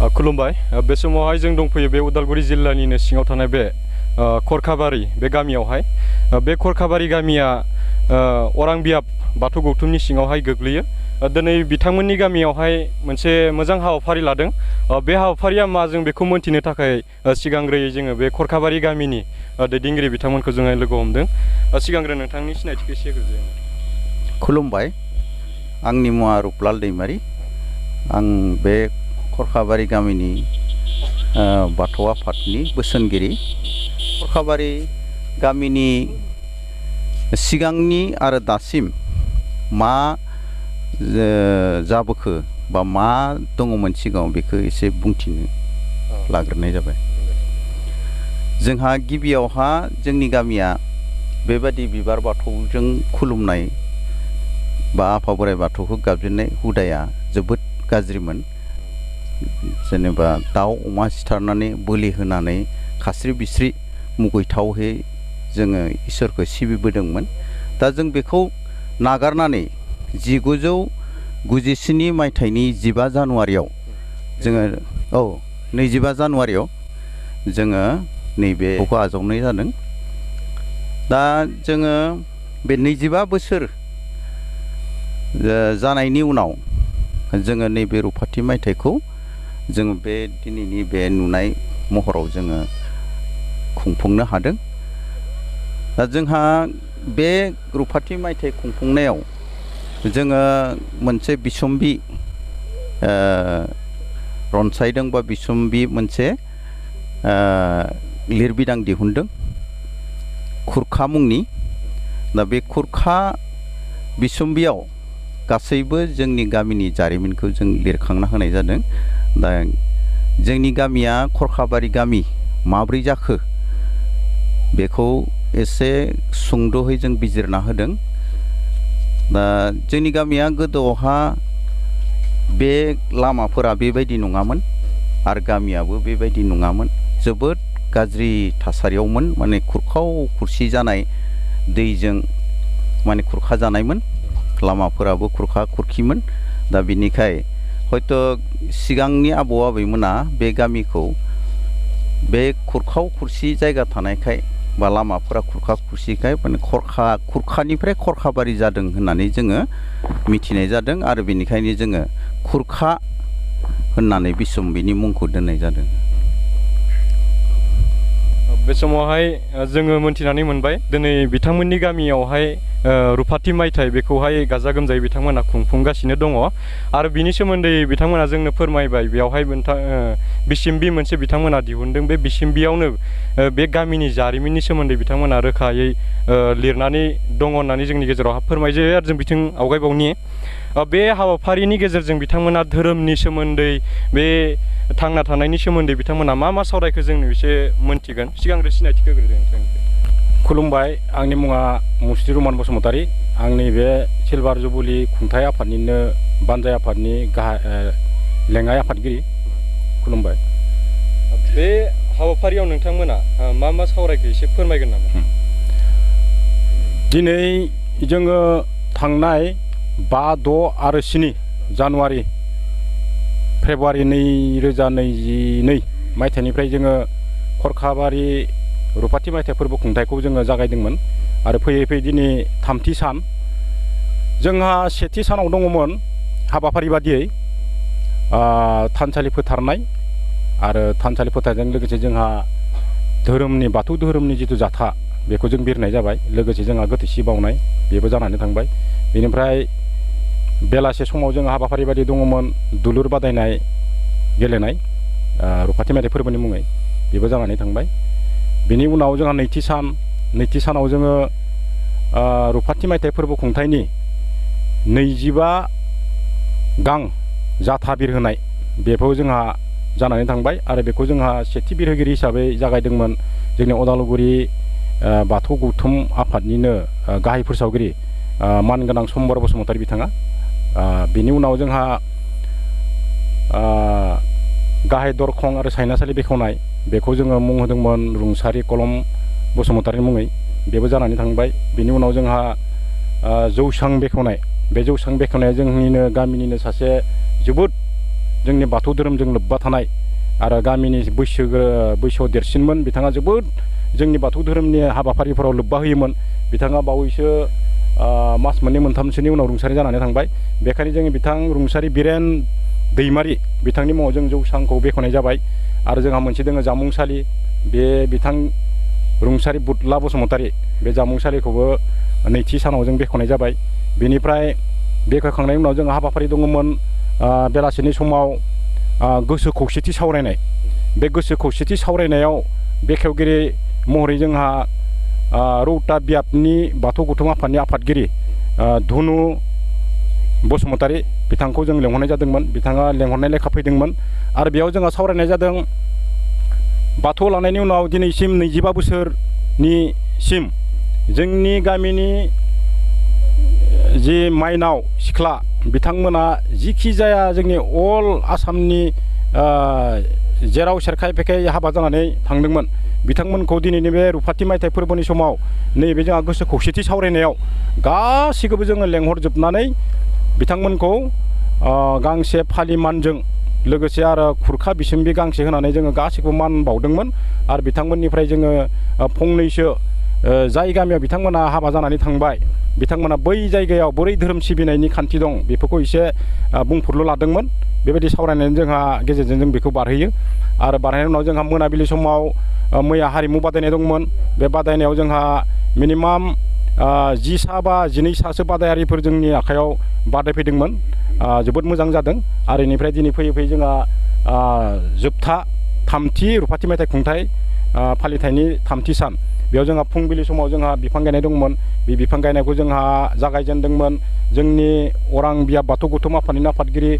खुलुमबाय बे समावहाय जों दंफैयो बे उदालगुरि जिल्लानिनो सिङाव थानाय बे खरखाबारि बे गामियावहाय बे खरखाबारि गामिया अरां बियाब बाथौ गौथुमनि सिङावहाय गोग्लैयो। दिनै बिथांमोननि गामियावहाय मोनसे मोजां हाबाफारि लादों। बे हाबाफारिया मा जों बेखौ मोनथिनो थाखाय सिगांग्रोयै जोङो बे खरखाबारि गामिनि दैदेनगिरि बिथांमोनखौ जोङो लोगो हमदों। सिगांग्रो नोंथांनि सिनायथिखौ एसे होग्रोदो। खुलुमबाय, आंनि मुङा रुपलाल दैमारि। आं बे खरखाबारि गामिनि बाथौ आफादनि बोसोनगिरि। खरखाबारि गामिनि सिगांनि आरो दासिम मा जाबोखो बा मा दङमोन सिगाङाव बेखौ एसे बुंथिनो लाग्रोनाय जाबाय। जोंहा गिबियावहा जोंनि गामिया बेबादि बिबार बाथौजों खुलुमनाय बा आफा बोराइ बाथौखौ गाबज्रिनाय हुदाया जोबोद गाज्रिमोन। जेनेबा दाउ अमा सिथारनानै बोलि होनानै खास्रि बिस्रि मुगैथावहै जोङो इसोरखौ सिबिबोदोंमोन। दा जों बेखौ नागारनानै 1997 मायथाइनि 15 जानुवारियाव जोङो 25 जानुवारियाव जोङो नैबेखौ आजावनाय जादों। दा जोङो बे 25 बोसोर जानायनि उनाव जोङो नैबे रुफाथि मायथाइखौ जोङो बे दिनैनि बे नुनाय महराव जोङो खुंफुंनो हादों। दा जोंहा बे रुफाथि मायथाइ खुंफुंनायाव जोङो मोनसे बिसम्बि रनसायदों बा बिसम्बि मोनसे लिरबिदां दिहुनदों खुरखा मुंनि। दा बे खुरखा बिसम्बियाव गासैबो जोंनि गामिनि जारिमिनखौ जों लिरखांना होनाय जादों। दा जोंनि गामिया खरखाबारि गामि माब्रै जाखो बेखौ एसे सुंद'है जों बिजिरना होदों। दा जोंनि गामिया गोदोआवहा बे लामाफोरा बेबायदि नङामोन आरो गामियाबो बेबायदि नङामोन। जोबोद गाज्रि थासारियावमोन, माने खुरखाव खुरसि जानाय दैजों माने खुरखा जानायमोन। लामाफोराबो खुरखा खुरखिमोन। दा बिनिखाय हयथ' सिगांनि आबौ आबैमोना बे गामिखौ बे खुरखाव खुरसि जायगा थानायखाय बा लामाफोरा खुरखा खुरसिखाय माने खुरखानिफ्राय खरखाबारि जादों होननानै जोङो मिथिनाय जादों आरो बेनिखायनो जोङो खुरखा होननानै बिसम्बिनि मुंखौ दोननाय जादों। बे समावहाय जोङो मोनथिनानै मोनबाय दिनै बिथांमोननि गामियावहाय रुफाथि मायथाइ बेखौहाय गाजा गोमजायै बिथांमोना खुंफुंगासिनो दङ आरो बिनि सोमोन्दै बिथांमोना जोंनो फोरमायबाय। बेयावहाय बिसम्बि मोनसे बिथांमोना दिहुनदों। बे बिसम्बियावनो बे गामिनि जारिमिननि सोमोन्दै बिथांमोना रोखायै लिरनानै दङ होननानै जोंनि गेजेराव फोरमायजायो। आरो जों बिथिं आवगायबावनि बे हाबाफारिनि गेजेरजों बिथांमोना धोरोमनि सोमोन्दै बे थांना थानायनि सोमोन्दै बिथांमोना मा मा सावरायखो जोंनो एसे मोनथिगोन। सिगांग्रो सिनायथिखौ होग्रोदो नोंथांनिफ्राय। खुलुमबाय, आंनि मुङा मुस्रि रमान बसुमतारी। आंनि बे सिलभार जुबुलि खुंथाइ आफादनिनो बानजाय आफादनि लेङाइ आफादगिरि। खुलुमबाय। बे हाबाफारियाव नोंथांमोना मा मा सावरायखो एसे फोरमायगोन नामा? दिनै जोङो थांनाय 5, 6 आरो 7 जानुवारि फेब्रुवारि 2022 मायथाइनिफ्राय जोङो खरखाबारि रुफाथि मायथाइ फोरबो खुंथायखौ जोङो जागायदोंमोन आरो फैयै फैयै दिनै 3थि सान। जोंहा 2थि सानाव दङमोन हाबाफारि बादियै थानसालि फोथारनाय आरो थानसालि फोथारजों लोगोसे जोंहा धोरोमनि बाथौ धोरोमनि जिथु जाथा बेखौ जों बिरनाय जाबाय। लोगोसे जोंहा गोथैसि बावनाय बेबो जानानै थांबाय। बेनिफ्राय बेलासे समाव जोंहा हाबाफारि बादि दङमोन दुलुर बादायनाय गेलेनाय रुफाथि मायथाइ फोरबोनि मुङै, बेबो जानानै थांबाय। बेनि उनाव जोंहा नैथि सानाव जोङो रुफाथि मायथाइ फोरबो खुंथायनि 25 गां जाथा बिरहोनाय बेखौ जोंहा जानानै थांबाय आरो बेखौ जोंहा सेथि बिरहोगिरि हिसाबै जागायदोंमोन जोंनि उदालगुरि बाथौ गौथुम आफादनिनो गाहाय फोसावगिरि मानगोनां सम्बर बसुमतारी बिथाङा। बेनि उनाव जोंहा गाहाय दरखं आरो सायनासालि बेखेवनाय बेखौ जोङो मुं होदोंमोन रुंसारि कलम बसुमतारी मुङै, बेबो जानानै थांबाय। बेनि उनाव जोंहा जौसां बेखेवनाय, बे जौसां बेखेवनाया जोंनिनो गामिनिनो सासे जोबोद जोंनि बाथौ धोरोमजों लोब्बा थानाय आरो गामिनि बैसोआव देरसिनमोन बिथाङा जोबोद जोंनि बाथौ धोरोमनि हाबाफारिफोराव लोब्बा होयोमोन बिथाङा बावैसो मास मोननै मोनथामसोनि उनाव रुंसारि जानानै थांबाय बेखायनो जोङो बिथां रुंसारि बिरेन दैमारि बिथांनि मुङाव जों जौसांखौ बेखेवनाय जाबाय आरो जोंहा मोनसे दङ जामुंसालि बे बिथां रुंसारि बुदला बसुमतारी बे जामुंसालिखौबो नैथि सानाव जों बेखेवनाय जाबाय बेनिफ्राय बेखेवखांनायनि उनाव जोंहा हाबाफारि दङमोन बेलासिनि समाव गोसो खौसेथि सावरायनाय बे गोसो खौसेथि सावरायनायाव बेखेवगिरि महरै जोंहा रौता बियाबनि बाथौ गौथुम आफादनि आफादगिरि धनु बसुमतारी बिथांखौ जों लेंहरनाय जादोंमोन बिथाङा लेंहरनाय लेखा फैदोंमोन आरो बेयाव जोंहा सावरायनाय जादों बाथौ लानायनि उनाव दिनैसिम 25 बोसोरनिसिम जोंनि गामिनि जि माइनाव सिख्ला बिथांमोना जिखि जाया जोंनि अल आसामनि जेराव सेरखाय फेखाय हाबा जानानै थांदोंमोन बिथांमोनखौ दिनैनि बे रुफाथि मायथाइ फोरबोनि समाव नैबे जोंहा गोसो खौसेथि सावरायनायाव गासिखौबो जोङो लेंहरजोबनानै बिथांमोनखौ गांसे फालिमानजों लोगोसे आरो खुरखा बिसुम्बि गांसे होनानै जोङो गासिखौबो मान बावदोंमोन आरो बिथांमोननिफ्राय जोङो फंनैसो जाय गामियाव बिथांमोना हाबा जानानै थांबाय बिथांमोना बै जायगायाव बोरै धोरोम सिबिनायनि खान्थि दं बेफोरखौ एसे बुंफुरलु लादोंमोन बेबायदि सावरायनायनि जोंहा गेजेरजों जों बेखौ बारहोयो आरो बारहोनायनि उनाव जोंहा मोनाबिलि समाव मैया हारिमु बादायनाय दंमोन बे बादायनायाव जोंहा मिनिमाम 10 सा बा 12 सासो बादायारिफोर जोंनि आखायाव बादायफैदोंमोन जोबोद मोजां जादों आरो बेनिफ्राय दिनै फैयै फैयै जोंहा जोबथा थामथि रुफाथि मायथाइ खुंथाय फालिथायनि थामथि सान बेयाव जोंहा फुंबिलि समाव जोंहा बिफां गायनाय दंमोन बे बिफां गायनायखौ जोंहा जागायजेनदोंमोन जोंनि अरां बियाब बाथौ गौथुम आफादनि आफादगिरि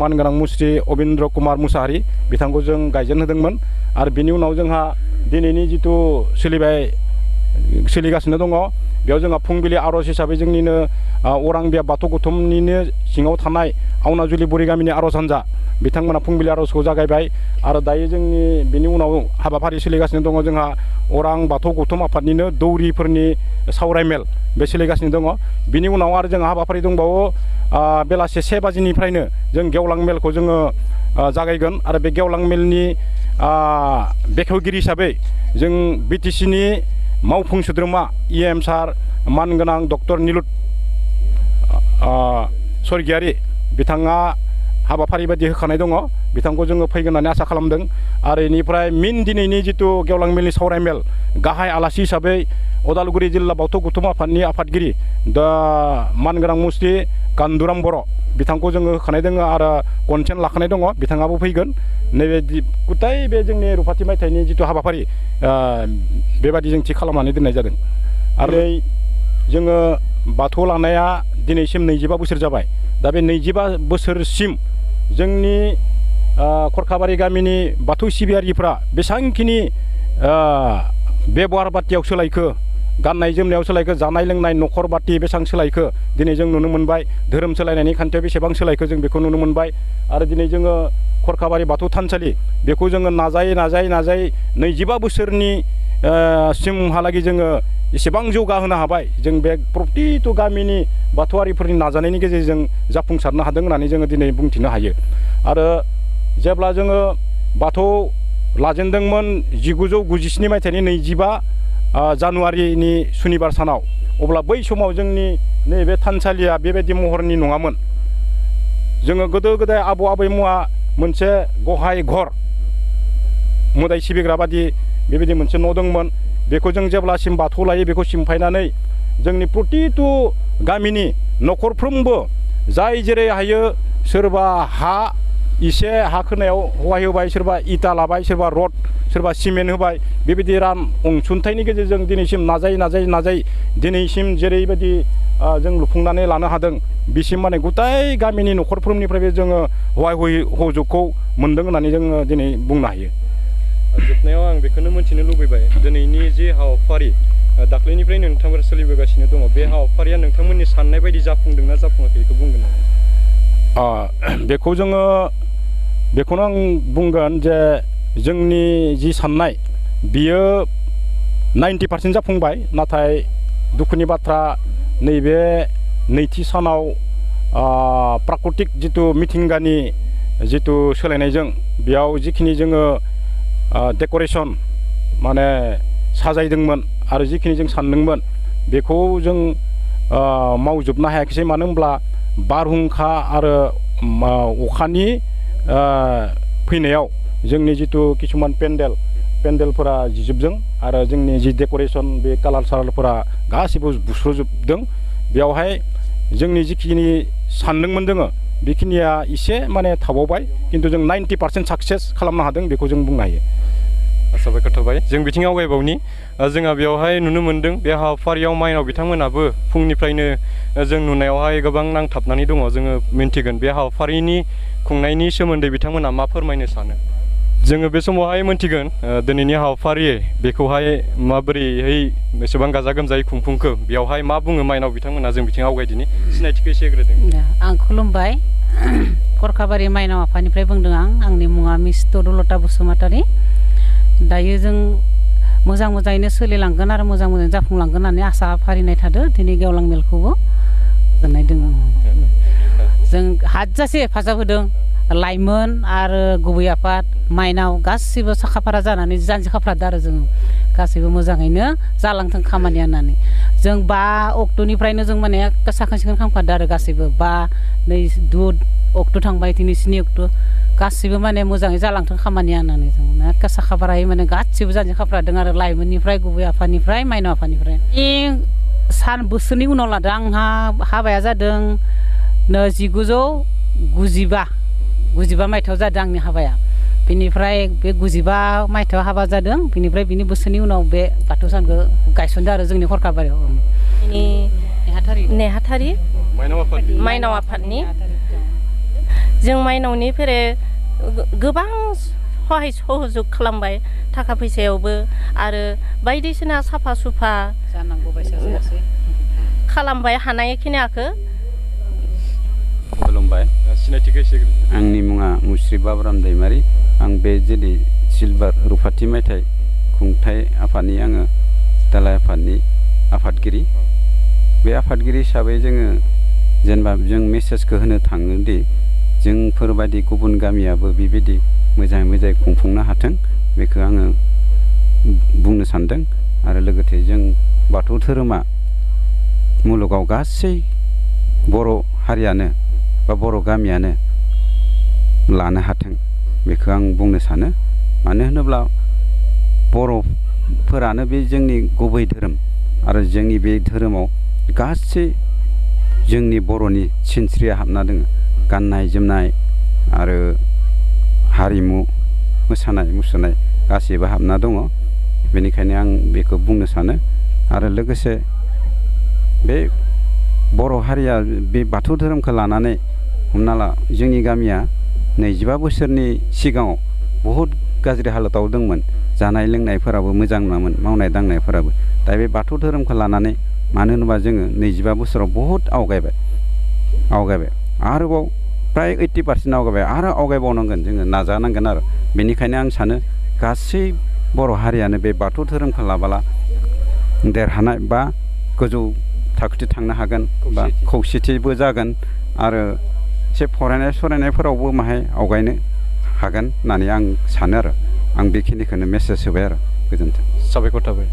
मानगोनां मुस्रि अबिन्द्र कुमार मुसाहारि बिथांखौ जों गायजेनहोदोंमोन आरो बिनि उनाव जोंहा दिनैनि जिथु सोलिगासिनो दङ बेयाव जोंहा फुंबिलि आर'ज हिसाबै जोंनिनो अरां बियाब बाथौ गौथुमनिनो सिङाव थानाय आवनाजुलि बुरि गामिनि आर'ज हान्जा बिथांमोना फुंबिलि आर'जखौ जागायबाय आरो दायो जोंनि बिनि उनाव हाबाफारि सोलिगासिनो दङ जोंहा अरां बाथौ गौथुम आफादनिनो दौरिफोरनि सावरायमेल बे सोलिगासिनो दङ बिनि उनाव आरो जोंहा हाबाफारि दंबावो बेलासे 1 बाजिनिफ्रायनो जों गेवलां मेलखौ जोङो जागायगोन आरो बे गेवलां मेलनि बेखेवगिरि हिसाबै जों बिटिसिनि मावफुं सोद्रोमा EM सार मानगोनां डक्टर निलुत स्वर्गियारि बिथाङा हाबाफारि बायदि होखानाय दङ बिथांखौ जोङो फैगोन होननानै आसा खालामदों आरो बेनिफ्राय दिनैनि जिथु गेवलां मेलनि सावरायमेल गाहाय आलासि हिसाबै उदालगुरि जिल्ला बाथौ गौथुम आफादनि आफादगिरि मानगोनां मुस्रि कान्दुराम बर' बिथांखौ जोङो होखानाय दङ आरो कनसेन्ट लाखानाय दङ बिथाङाबो फैगोन नैबे गुथाय बे जोंनि रुफाथि मायथाइनि जिथु हाबाफारि बेबादि जों थि खालामनानै दोननाय जादों आरो जोङो बाथौ लानाया दिनैसिम 25 बोसोर जाबाय दा बे 25 बोसोरसिम जोंनि खरखाबारि गामिनि बाथौ सिबियारिफ्रा बेसांखिनि बेबहार बाथियाव सोलायखो गाननाय जोमनायाव सोलायखो जानाय लोंनाय न'खर बाथि बेसेबां सोलायखो दिनै जों नुनो मोनबाय धोरोम सोलायनायनि खान्थियाव बेसेबां सोलायखो जों बेखौ नुनो मोनबाय आरो दिनै जोङो खरखाबारि बाथौ थानसालि बेखौ जोङो नाजायै 25 बोसोरनि सिमहालागै जोङो एसेबां जौगाहोनो हाबाय जों बे प्रतिथ' गामिनि बाथौआरिफोरनि नाजानायनि गेजेरजों जाफुंसारनो हादों होननानै जोङो दिनै बुंथिनो हायो आरो जेब्ला जोङो बाथौ लाजेनदोंमोन 1997 मायथाइनि 25 जानुवारिनि सुनिबार सानाव अब्ला बै समाव जोंनि नैबे थानसालिया बेबायदि महरनि नङामोन जोङो गोदो गोदाय आबौ आबैमोना मोनसे गहाय घर मोदाय सिबिग्रा बादि बेबायदि मोनसे न' दंमोन बेखौ जों जेब्लासिम बाथौ लायो बेखौ सिमफायनानै जोंनि प्रतिथ' गामिनि न'खरफ्रोमबो जाय जेरै हायो सोरबा हा इसे हा खोनायाव हवाय होबाय सोरबा इटा लाबाय सोरबा रड सोरबा सिमेन्ट होबाय बेबायदि रां अनसुंथाइनि गेजेरजों दिनैसिम नाजायै दिनैसिम जेरैबायदि जों लुफुंनानै लानो हादों बिसिम माने गुथाय गामिनि न'खरफोरनिफ्रायबो जोङो हवाय हजगखौ मोन्दों होननानै जोङो दिनै बुंनो हायो जोबनायाव आं बेखौनो मोनथिनो लुबैबाय दिनैनि जे हाबाफारि दाख्लैनिफ्रायनो नोंथांमोना सोलिबोगासिनो दङ बे हाबाफारिया नोंथांमोननि साननाय बायदि जाफुंदोंना जाफुङाखै बेखौ बुंगोन नामा बेखौनो आं बुंगोन जे जोंनि जि साननाय बियो 90% जाफुंबाय नाथाय दुखुनि बाथ्रा नैबे नैथि सानाव प्राकृतिक जिथु मिथिंगानि जितु सोलायनायजों बेयाव जिखिनि जोङो डेक'रेसन माने साजायदोंमोन आरो जिखिनि जों सानदोंमोन बेखौ जों मावजोबनो हायाखिसै मानो होनब्ला बारहुंखा आरो अखानि फैनायाव जोंनि जितु किसुमान पेन्डेलफोरा जिजोबदों आरो जोंनि जि डेक'रेसन बे कालार सालारफोरा गासिबो बुस्र'जोबदों बेयावहाय जोंनि जिखिनि सानदोंमोन जोङो बेखिनिया एसे माने थाबावबाय खिन्थु जों 90% साक्सेस खालामनो हादों बेखौ जों बुंनो हायो। साबायखर थाबाय जों बिथिङाव आवगायबावनि जोंहा बेवहाय नुनो मोन्दों बे हाबाफारियाव माइनाव बिथांमोनाबो फुंनिफ्रायनो जों नुनायावहाय गोबां नांथाबनानै दङ जोङो मिन्थिगोन बे हाबाफारिनि खुंनायनि सोमोन्दै बिथांमोना मा फोरमायनो सानो जोङो बे समावहाय मोन्थिगोन दिनैनि हाबाफारि बेखौहाय माबोरैहाय एसेबां गाजा गोमजायै खुंफुंखो बेयावहाय मा बुङो माइनाव बिथांमोना जों बिथिङाव आवगायदिनि सिनायथिखौ एसे होग्रोदों। आं खुलुमबाय खरखाबारि माइनाव आफानिफ्राय बुंदों आंनि मुङा मिस तरुलता बसुमतारी दायो जों मोजाङैनो सोलिलांगोन आरो मोजाङै जाफुंलांगोन होननानै आसा फारिनाय थादों दिनै गेवलां मेलखौबो गोजोननाय दङ जों हाजासे हेफाजाब होदों लाइमोन आरो गुबै आफाद माइनाव गासिबो साखाफारा जानानै जानजि खाफ्रादों आरो जों गासैबो मोजाङैनो जालांथों खामानिया होननानै जों 5 अक्ट'निफ्रायनो जों माने साखोन सिखोन खालामखादों आरो गासैबो 2 अक्ट' थांबाय दिनै 7 अक्ट' गासिबो माने मोजाङै जालांथों खामानिया होननानै जों साखाफारायै माने गासिबो जानजि खाफ्रादों आरो लाइमोननिफ्राय गुबै आफादनिफ्राय माइनाव आफादनिफ्राय सान बोसोरनि उनाव लादों आंहा हाबाया जादों 1995 मायथाइयाव जादों आंनि हाबाया बेनिफ्राय बे 95 मायथाइयाव हाबा जादों बेनिफ्राय बिनि बोसोरनि उनाव बे बाथौ सानखौ गायसनदों आरो जोंनि खरखाबारियाव नेहाथारि माइनाव आफादनि जों माइनावनि फेरे गोबां सहाय सहयोग खालामबाय थाखा फैसायावबो आरो बायदिसिना साफा सुफा खालामबाय हानायखिनिखौ खुलुमबाय सिनायथिखौ एसे होग्रोदों। आंनि मुङा मुस्रि बाबुराम दैमारि आं बे जेरै सिलभार रुफाथि मायथाइ खुंथाइ आफादनि आङो दालाइ आफादनि आफादगिरि बे आफादगिरि हिसाबै जोङो जेनेबा जों मेसेजखौ होनो थाङोदि जोंफोरबायदि गुबुन गामियाबो बेबायदि मोजाङै खुंफुंनो हाथों बेखौ आङो बुंनो सानदों आरो लोगोसे जों बाथौ धोरोमा मुलुगाव गासै बर' हारियानो बा बर' गामियानो लानो हाथों बेखौ आं बुंनो सानो मानो होनोब्ला बर'फोरानो बे जोंनि गुबै धोरोम आरो जोंनि बे धोरोमाव गासै जोंनि बर'नि सिनस्रिया हाबना दङ गाननाय जोमनाय आरो हारिमु मोसानाय मुसुरनाय गासैबो हाबना दङ बेनिखायनो आं बेखौ बुंनो सानो आरो लोगोसे बे बर' हारिया बे बाथौ धोरोमखौ लानानै हमना ला जोंनि गामिया 25 बोसोरनि सिगाङाव बहुद गाज्रि हालोदाव दंमोन जानाय लोंनायफोराबो मोजां नङामोन मावनाय दांनायफोराबो दा बे बाथौ धोरोमखौ लानानै मानो होनोबा जोङो 25 बोसोराव बहुद आवगायबाय आरोबाव प्राय 80% आवगायबाय आरो आवगायबावनांगोन जोङो नाजानांगोन आरो बेनिखायनो आं सानो गासै बर' हारियानो बे बाथौ धोरोमखौ लाबाला देरहानाय बा गोजौ थाखोथिं थांनो हागोन बा खौसेथिबो जागोन आरो एसे फरायनायफोरावबो माहाय आवगायनो हागोन होननानै आं सानो आरो आं बेखिनिखौनो मेसेज होबाय आरो गोजोन्थों साबायखर थाबाय।